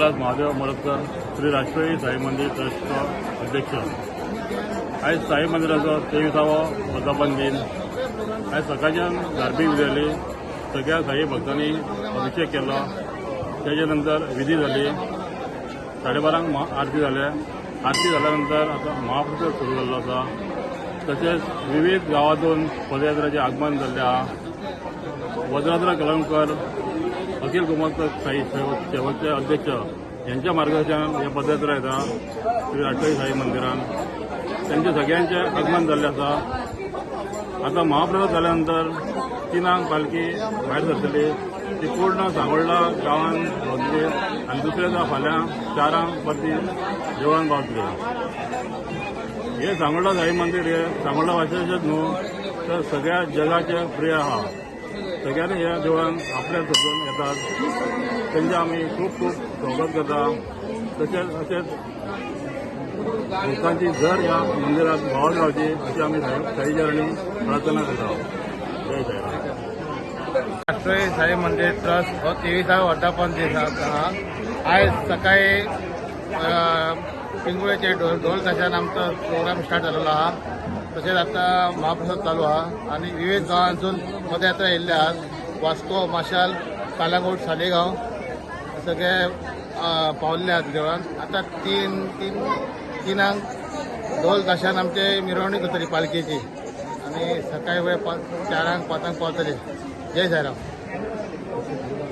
कैलास महादेव मोरजकर, श्री राष्ट्रीय साई मंदिर ट्रस्टचो अध्यक्ष. आयज साई मंदिराचो 23वो वर्धापन दिन. आयज सकाळच्यान धार्मीक विधी जाली. सगळ्या साई भक्तांनी अभिषेक केलो. त्याच्या नंतर विधी जाली. 12:30 आरती जाल्या. आरती जाल्या नंतर आतां महाप्रसाद सुरू जाल्लो आसा. तशेंच विविध गांवांतून पदयात्राचें आगमन जाल्लें आहा. वज्राद्र कलंकर, अखिल गोमंतक साई सेवकचे अध्यक्ष यांच्या मार्गदर्शनान हे पदयात्रा येता. श्री राष्ट्रीय साई मंदिरान त्यांचे सगळ्यांचे आगमन जाल्लें आसा. आतां महाप्रसाद जाल्या नंतर 3ांक पालखी भायर सरतली. ती पूर्ण सांगोल्डा गांवान भोंवतली आनी दुसऱ्या दिसा फाल्यां 4ांक परती देवळान पावतली. हे सांगोल्डा साई मंदिर हे सांगोल्डा वासियांचेच न्हू, तर सगळ्या जगाचे प्रिय आहा. सगळ्यांनी ह्या देवळान आपल्या समजून येतात. तेंचे आमी खूब खूब स्वागत करता. तशेंच अशेंच भक्तांची जर ह्या मंदिरात भावत रावची अशी आमी साई चरणी प्रार्थना करता. जय साईराम. राष्ट्रीय साई मंदिर ट्रस्ट हो 23वा वर्धापन दीस आसा. आयज सकाळी पिंगुळेचे ढोल ढोल ताशान आमचो प्रोग्राम स्टार्ट जालेलो आहा. तशेंच आतां महाप्रसाद चालू आहा आनी विविध गांवांतून पदयात्रा येयल्ले आहात. वास्को, माशाल, कालांगूट, सालेगांव सगळे पावल्ले आहात देवळान. आतां तीन तीन 3ांक ढोल ताशान आमचे मिरवणूक जातली पालखेची आनी सकाळी वेळ 4ांक 5ांक पावतले. जय साईराम.